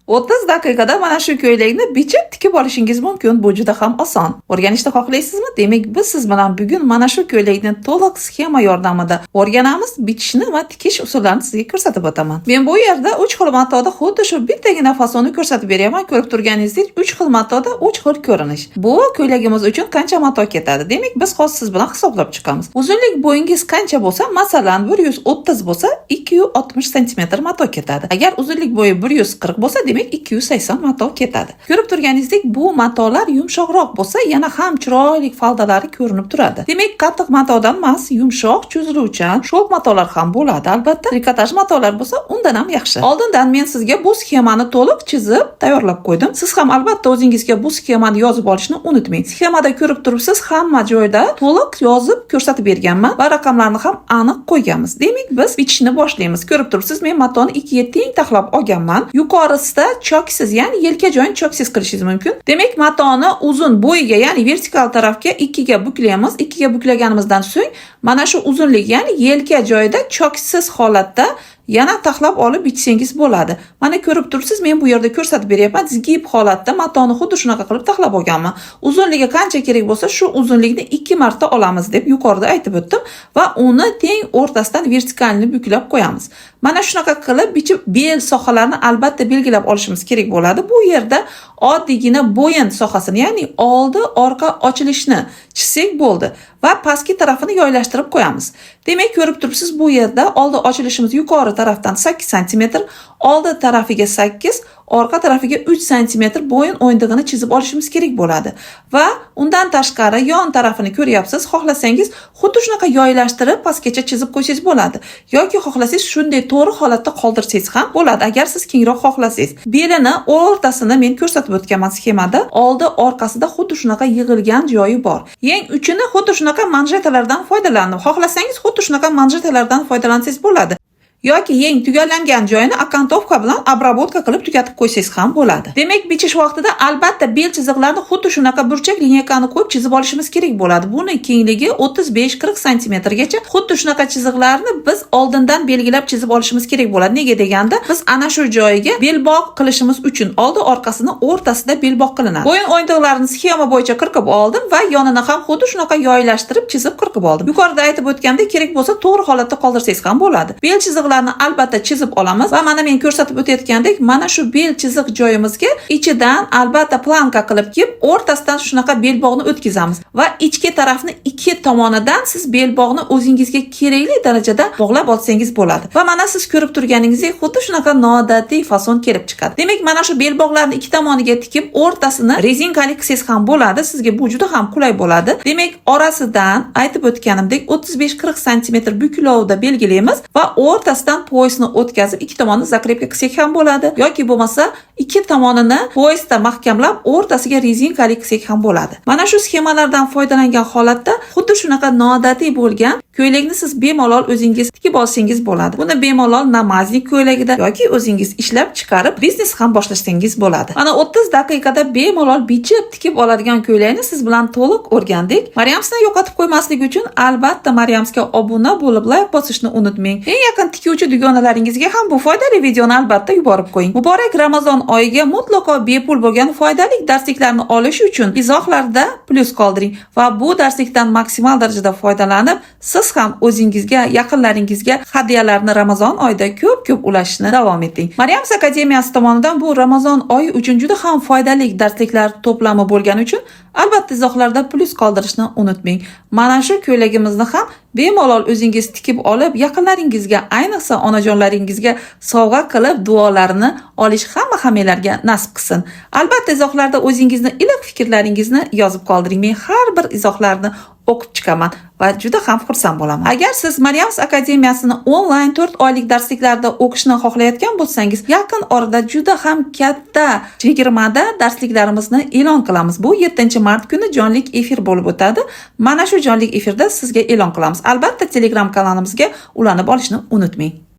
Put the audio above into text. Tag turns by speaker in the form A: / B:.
A: 30 daqiqada mana shu ko'ylakni bichib tikib olishingiz mumkin. Bu juda ham oson. O'rganishni xohlaysizmi? Demak, biz siz bilan bugun mana shu ko'ylakni to'liq sxema yordamida o'rganamiz, bichishni va tikish usullarini sizga ko'rsatib o'taman. Men bu yerda 3 xil matoda xuddi shu bittagina fasonni ko'rsatib beryapman. Ko'rib turganingizdek, 3 xil matoda 3 xil ko'rinish. Bu ko'ylagimiz uchun qancha mato ketadi? Demak, biz hozir siz bilan hisoblab chiqamiz. Uzunlik bo'yingiz qancha bo'lsa, masalan, 130 bo'lsa, 260 sm mato ketadi. Agar uzunlik bo'yi 140 bo'lsa, demak 280 mato ketadi. Ko'rib turganingizdek, bu matolar yumshoqroq bo'lsa, yana ham chiroyli faldalari ko'rinib turadi. Demak, qattiq matodan emas, yumshoq, cho'ziluvchan шёлк matolar ham bo'ladi. Albatta, trikotaj matolar bo'lsa, undan ham yaxshi. Oldindan men sizga bu sxemani to'liq chizib tayyorlab qo'ydim. Siz ham albatta o'zingizga bu sxemani yozib olishni unutmang. Sxemada ko'rib turibsiz, hamma joyda to'liq yozib ko'rsatib berganman va raqamlarni ham aniq qo'yganmiz. Demak, biz bichishni boshlaymiz. Ko'rib turibsiz, men matoni ikkiga teng taxlab olganman. Yuqorisida choksiz, ya'ni yelka joyini choksiz qilishingiz mumkin. Demak, matoni uzun bo'yiga, ya'ni vertikal tarafga ikkiga buklaymiz. Ikkiga buklaganimizdan so'ng mana shu uzunlik, ya'ni yelka joyida choksiz holatda yana taxlab olib bichsangiz bo'ladi. Mana ko'rib turibsiz, men bu yerda ko'rsatib beryapman. Сгиб holatda matoni xuddi shunaqa qilib taxlab olganman. Uzunligi qancha kerak bo'lsa, shu uzunlikni ikki marta olamiz deb yuqorida aytib o'tdim va uni teng o'rtasidan vertikalni buklab qo'yamiz. Mana shunaqa qilib bichib, bel sohalarini albatta belgilab olishimiz kerak bo'ladi. Bu yerda oddiygina bo'yin sohasini, ya'ni oldi, orqa ochilishni chizsak bo'ldi va pastki tarafini joylashtirib qo'yamiz. Demak, ko'rib turibsiz, bu yerda oldi ochilishimiz yuqori tarafdan 8 sm, oldi tarafiga 8, orqa tarafiga 3 sm bo'yin o'yindig'ini chizib olishimiz kerak bo'ladi. Va undan tashqari yon tarafini ko'ryapsiz. Xohlasangiz xuddi shunaqa joylashtirib pastgacha chizib qo'ysangiz bo'ladi. Yoki xohlasangiz shunday to'g'ri holatda qoldirsangiz ham bo'ladi, agar siz kengroq xohlasangiz. Belini o'rtasini men ko'rsatib o'tganman sxemada. Oldi orqasida xuddi shunaqa yig'ilgan joyi bor. Yeng uchini xuddi shunaqa manjetalardan foydalandim. Xohlasangiz xuddi shunaqa manjetalardan foydalansangiz bo'ladi. Yoki yeng tugallangan joyini окантовка bilan обработка qilib tugatib qo'ysangiz ham bo'ladi. Demak, bichish vaqtida albatta bel chiziqlarini xuddi shunaqa burchak линейка ni qo'yib chizib olishimiz kerak bo'ladi. Buni kengligi 35-40 santimetrgacha xuddi shunaqa chiziqlarni biz oldindan belgilab chizib olishimiz kerak bo'ladi. Nega deganda, biz ana shu joyiga belbog' qilishimiz uchun oldi orqasini o'rtasida belbog' qilinadi. Bo'yin o'yindiqlarini sxema bo'yicha qirqib oldim va yonini ham xuddi shunaqa joylashtirib chizib qirqib oldim. Yuqorida aytib o'tgandek, kerak bo'lsa to'g'ri holatda qoldirsangiz ham bo'ladi. Bel chiziqlarini albatta chizib olamiz va mana men ko'rsatib o'tayotgandek, mana shu bel chiziq joyimizga ichidan albatta планка qilib kelib, o'rtasidan shunaqa belbog'ni o'tkazamiz va ichki tarafni ikki tomonidan siz belbog'ni o'zingizga kerakli darajada bog'lab olsangiz bo'ladi. Va mana siz ko'rib turganingizdek, xuddi shunaqa noodatiy fason kelib chiqadi. Demak, mana shu belbog'larni ikki tomoniga tikib, o'rtasini rezinkali qilsangiz ham bo'ladi. Sizga bu juda ham qulay bo'ladi. Demak, orasidan aytib o'tganimdek 35-40 sm buklovda belgilaymiz va o'rtasidan пояс ni o'tkazib ikki tomonni закрепка qilsak ham bo'ladi yoki bo'lmasa ikki tomonini пояс da mahkamlab o'rtasiga rezinkali qilsak ham bo'ladi. Mana shu sxemalardan foydalangan holatda xuddi shunaqa noodatiy bo'lgan ko'ylakni siz bemalol o'zingiz tikib olsangiz bo'ladi. Buni bemalol намазник ko'ylagida yoki o'zingiz ishlab chiqarib biznes ham boshlasangiz bo'ladi. Mana 30 daqiqada bemalol bichib tikib oladigan ko'ylakni siz bilan to'liq o'rgandik. Maryamsni yo'qotib qo'ymaslik uchun albatta Maryamsga obuna bo'lib layk bosishni unutmang. Eng yaqin tikuvchi dugonalaringizga ham bu foydali videoni albatta yuborib qo'ying. Muborak Ramazon oyiga mutlaqo bepul bo'lgan foydali darsliklarni olish uchun izohlarda plyus qoldiring va bu darslikdan maksimal darajada foydalanib, siz ham o'zingizga, yaqinlaringizga hadyalarni Ramazon oyida ko'p-ko'p ulashishni davom eting. Maryams akademiyasi tomonidan bu Ramazon oyi uchun juda ham foydali darsliklar to'plami bo'lgani uchun albatta izohlarda plyus qoldirishni unutmang. Mana shu ko'ylagimizni ham bemalol o'zingiz tikib olib, yaqinlaringizga, ayniqsa onajonlaringizga sovg'a qilib duolarini olish hamma hammanglarga nasib qilsin. Albatta izohlarda o'zingizni iliq fikrlaringizni yozib qoldiring. Men har bir izohlarni o'qib chiqaman va juda ham xursand bo'laman. Agar siz Maryams akademiyasini onlayn 4 oylik darsliklarda o'qishni xohlayotgan bo'lsangiz, yaqin orada juda ham katta chegirmada darsliklarimizni e'lon qilamiz. Bu 7-mart kuni jonli efir bo'lib o'tadi. Mana shu jonli efirda sizga e'lon qilamiz. Albatta Telegram kanalimizga ulanib olishni unutmang.